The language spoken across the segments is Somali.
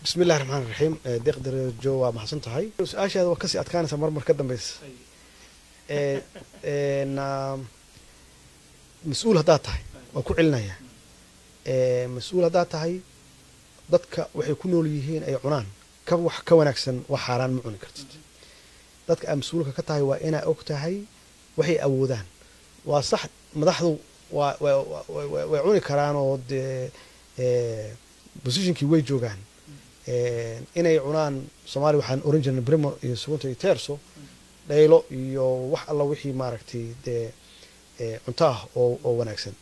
Bismi illahi raxmaan raxiim. Deeqdarajo, waa mahadsan tahay. Su-aashaada waa kasii adkaanaysa marmar ka dambeysa. Mas-uul haddaad tahay, waa ku celinaya, mas-uul haddaad tahay, dadka waxay ku nool yihiin ay cunaan ka wax ka wanaagsan wax xaaraan ma cuni kartid. Dadka aad mas-uulka ka tahay waa inaa og tahay waxay awoodaan. Waa sax, madaxdu waa way cuni karaan oo dee positionkii way joogaan inay cunaan. Soomaaliya waxaan oran jirnay primo iyo secondo iyo terzo, dhaylo iyo wax alla wixii maaragtay dee cunto ah oo wanaagsan.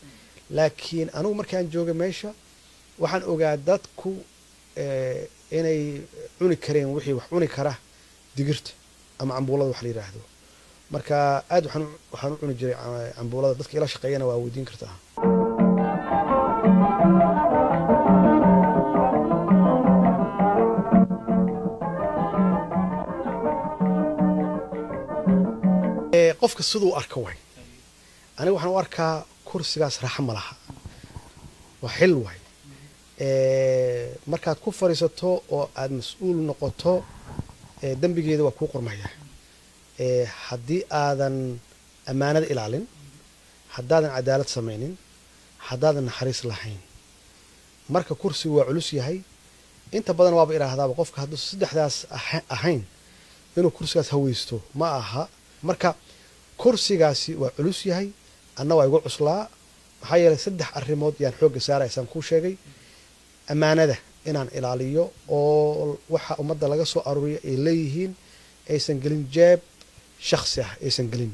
Laakiin anigu markaan joogay meesha waxaan ogaa dadku inay cuni kareen wixii wax cuni kara, digirta ama cambuulada wax la yidhaahdo. Marka aad waxaan u cuni jiray cambuulada. Dadka ila shaqeeyana waa weydiin kartaa. Qofka siduu arka way. Aniga waxaan u arkaa kursigaas raaxo ma laha, waa xil waay. Markaad ku fadhiisato oo aada mas-uul noqoto, dembigeeda waa kuu qormaya haddii aadan ammaanada ilaalin, haddaadan cadaalad samaynin, haddaadan naxariis lahayn. Marka kursigu waa culus yahay. Inta badan waaba idhaahdaaba qofka hadduu saddexdaas ahayn inuu kursigaas haweysto ma aha. Marka kursigaasi waa culus yahay, anna waa igu cuslaa, maxaa yeelay saddex arrimood yaan xoogga saaraya saan kuu sheegay: ammaanada inaan ilaaliyo oo waxa ummadda laga soo aruuriyo ay leeyihiin aysan gelin jeeb shakhsi ah, aysan gelin.